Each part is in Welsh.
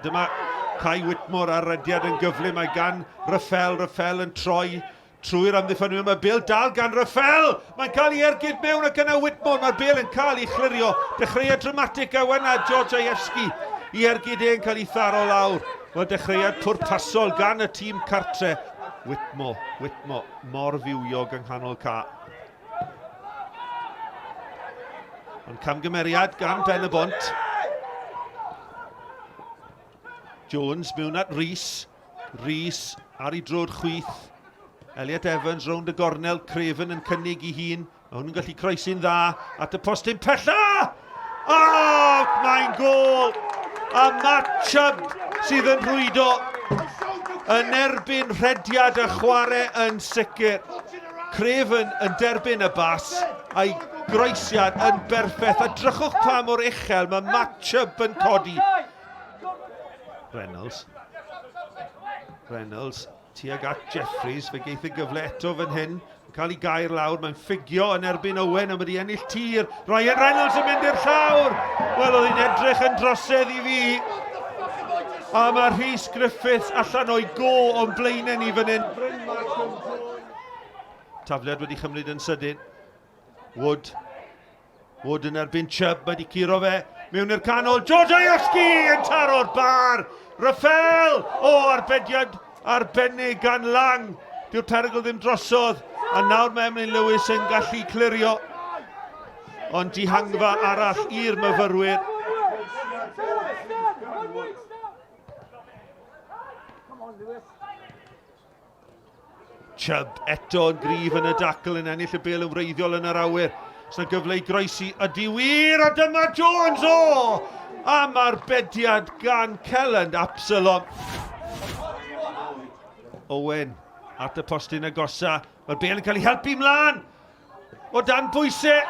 Dyma Kai Whitmore ar rediad yn gyflym. Mae gan Raffel, Raffel yn troi trwy'r amddiffynwyr. Mae bêl dal gan Raffel! Mae'n cael ei ergyd mewn ac yna Whitmore. Mae'r bêl yn cael ei chlirio. Dechreuad dramatig a wena George Ajewski i ergyd e'n cael ei tharo lawr. Wel, dechreuad pwrpasol gan y tîm cartre. Whitmore, Whitmore, mor fywiog yng nghanol ca. Ond camgymeriad gan Ben y Bont. Jones mewn at Rees. Rees ar ei drod chwith. Elliot Evans rownd y gornel. Craven yn cynnig i hun. Mae hwn yn gallu croesi'n dda at y postyn pella! O, oh, mae'n gôl! A Matt Chubb sydd yn rhwydo yn erbyn rhediad y chwarae yn sicr. Craven yn derbyn y bas a'i groesiad yn berffaith. A drychwch pa mor uchel mae Matt Chubb yn codi. Reynolds. Reynolds tuag at Jeffries. Fe geith y gyfle eto fan hyn. Yn cael ei gair lawr. Mae'n ffugio yn erbyn Owen a wedi ennill tir. Ryan Reynolds yn mynd i'r llawr. Wel, oedd hi'n edrych yn drosedd i fi. A mae Rhys Griffiths allan o'i go o'n blaenau ni fan hyn. Tafliad wedi chymryd yn sydyn. Wood. Wood yn erbyn Chubb, mae wedi curo fe mewn i'r canol. George Ayoski yn taro'r bar. Rafael! O, arbediad arbennig gan Lang. Dyw'r perygl ddim drosodd. A nawr mae Emlyn Lewis yn gallu clirio. Ond dihangfa arall i'r myfyrwyr. Chubb eto yn gryf yn y dacl yn ennill y bêl yn wreiddiol yn yr awyr. Os yna gyfle i groesi, ydy wir, a dyma Jones, o! Am arbediad gan Kelland Absalom. Owen at y postyn agosa. Mae'r bêl yn cael ei helpu mlaen. O dan bwysau.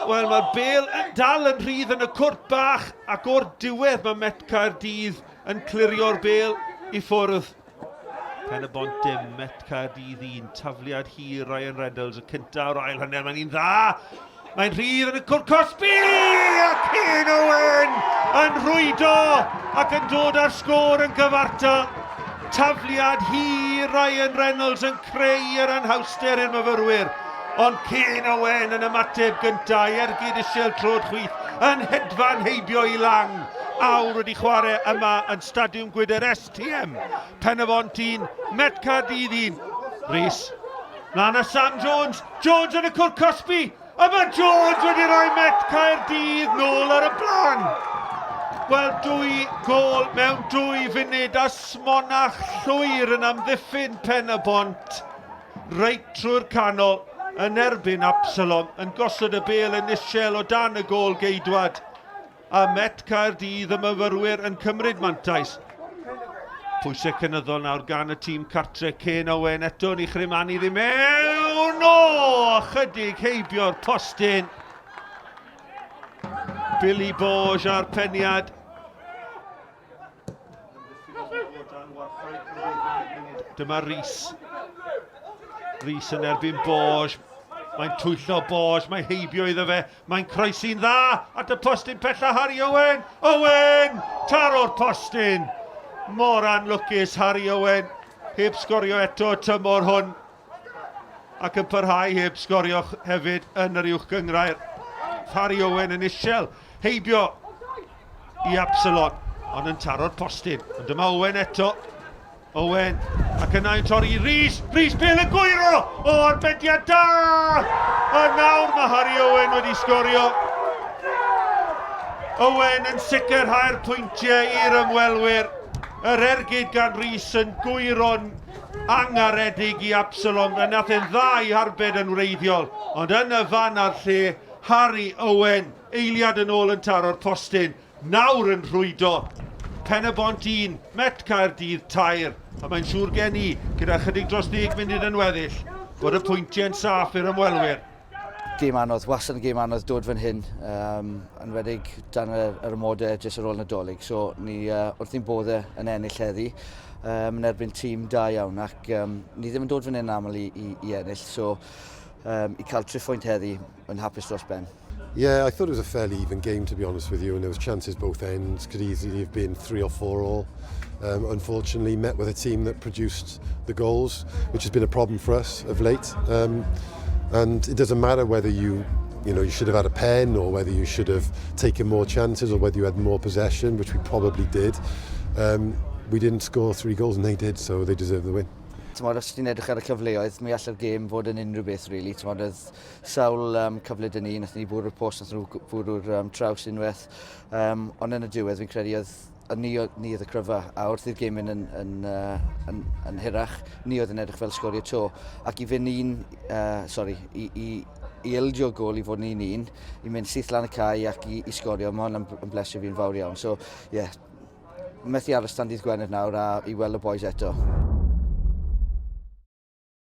Wel, mae'r bêl dal yn rhydd yn y cwrt bach ac o'r diwedd mae Met Caerdydd yn clirio'r bêl i ffwrdd. Pen y bont dim, Met Caerdydd un, tafliad hir Ryan Reynolds, y cyntaf o'r ail hanner, mae'n un dda! Mae'n rhydd yn y cwrt cosbi! A Kane Owen yn rhwydo ac yn dod â'r sgôr yn gyfartal. Tafliad hir Ryan Reynolds yn creu yr anhawster i'r myfyrwyr. Ond Kane Owen yn ymateb gyntaf i ergyd isiel trod chwith yn hedfan heibio i Lang. Awr wedi chwarae yma yn Stadiwm Gwydr STM. Pen-y-bont 1, Met Caerdydd 1. Rhys. Mlaen â Sam Jones. Jones yn y cwrt cosbi. A mae Jones wedi rhoi Met Caerdydd nôl ar y blaen. Wel, dwy gol mewn dwy funud a smonach llwyr yn amddiffyn pen y bont. Reit trwy'r canol yn erbyn Absalom yn gosod y bêl yn isiel o dan y gôl geidwad. A Met Caerdydd y myfyrwyr yn cymryd mantais. Pwysau cynyddol nawr gan y tîm cartre Kane Owen eto yn ei chrymanu ddim mewn. O, ychydig heibio'r postyn. Billy Borge a'r peniad. Dyma Rhys. Rhys yn erbyn Borge. Mae'n twyllo Borge, mae heibio iddo fe. Mae'n croesi'n dda at y postyn pella Harry Owen. Owen! Taro'r postyn! Mor anlwcus Harry Owen. Heb sgorio eto y tymor hwn. Ac yn parhau heb sgorio hefyd yn yr uwch gyngrair. Harry Owen yn isiel. Heibio i Absalon. Ond yn taro'r postyn. Ond dyma Owen eto. Owen, ac yna yn torri Rhys, Rhys Bale yn gwyro! O, arbediad da! A nawr mae Harry Owen wedi sgorio. Owen yn sicrhau'r pwyntiau i'r ymwelwyr. Yr ergyd gan Rhys yn gwyro'n angaredig i Absalom. Fe nath e'n dda i arbed yn wreiddiol, ond yn y fan a'r lle, Harry Owen, eiliad yn ôl yn taro'r postyn. Nawr yn rhwydo. Pen-y-bont 1, Met Caerdydd 3, a mae'n siŵr gen i, gyda chydig dros ddeg munud yn weddill, bod y pwyntiau'n saff i'r ymwelwyr. Gêm anodd, wastad yn gêm anodd dod fan hyn, um, yn wedig dan yr, yr amodau jyst ar ôl Nadolig. So ni uh, wrth i'n boddau yn ennill heddi, um, yn erbyn tîm da iawn ac um, ni ddim yn dod fan hyn aml i, i, i ennill, so um, i cael triphwynt heddi yn hapus dros ben. Yeah, I thought it was a fairly even game, to be honest with you, and there was chances both ends. Could easily have been 3 or 4 all. Unfortunately, met with a team that produced the goals, which has been a problem for us of late. And it doesn't matter whether you should have had a pen or whether you should have taken more chances or whether you had more possession, which we probably did. We didn't score three goals and they did, so they deserve the win. T'mod, os ti'n edrych ar y cyfleoedd, mi all yr gêm fod yn unrhyw beth, really. T'mod, oedd sawl cyfle dyn ni, nath ni bwrw'r post, nath nhw bwrw'r traws unwaith. Ond yn y diwedd, fi'n credu oedd a ni oedd y cryfa, a wrth i'r gêm mynd yn hirach, ni oedd yn edrych fel sgorio to. Ac i fynd un, sorry, i ildio gol i fod yn 1-1, i mynd syth lan y cae ac i sgorio, mae hwn yn blesio fi'n fawr iawn. So, ie, yeah, methu aros tan dydd Gwener nawr a i weld y boys eto.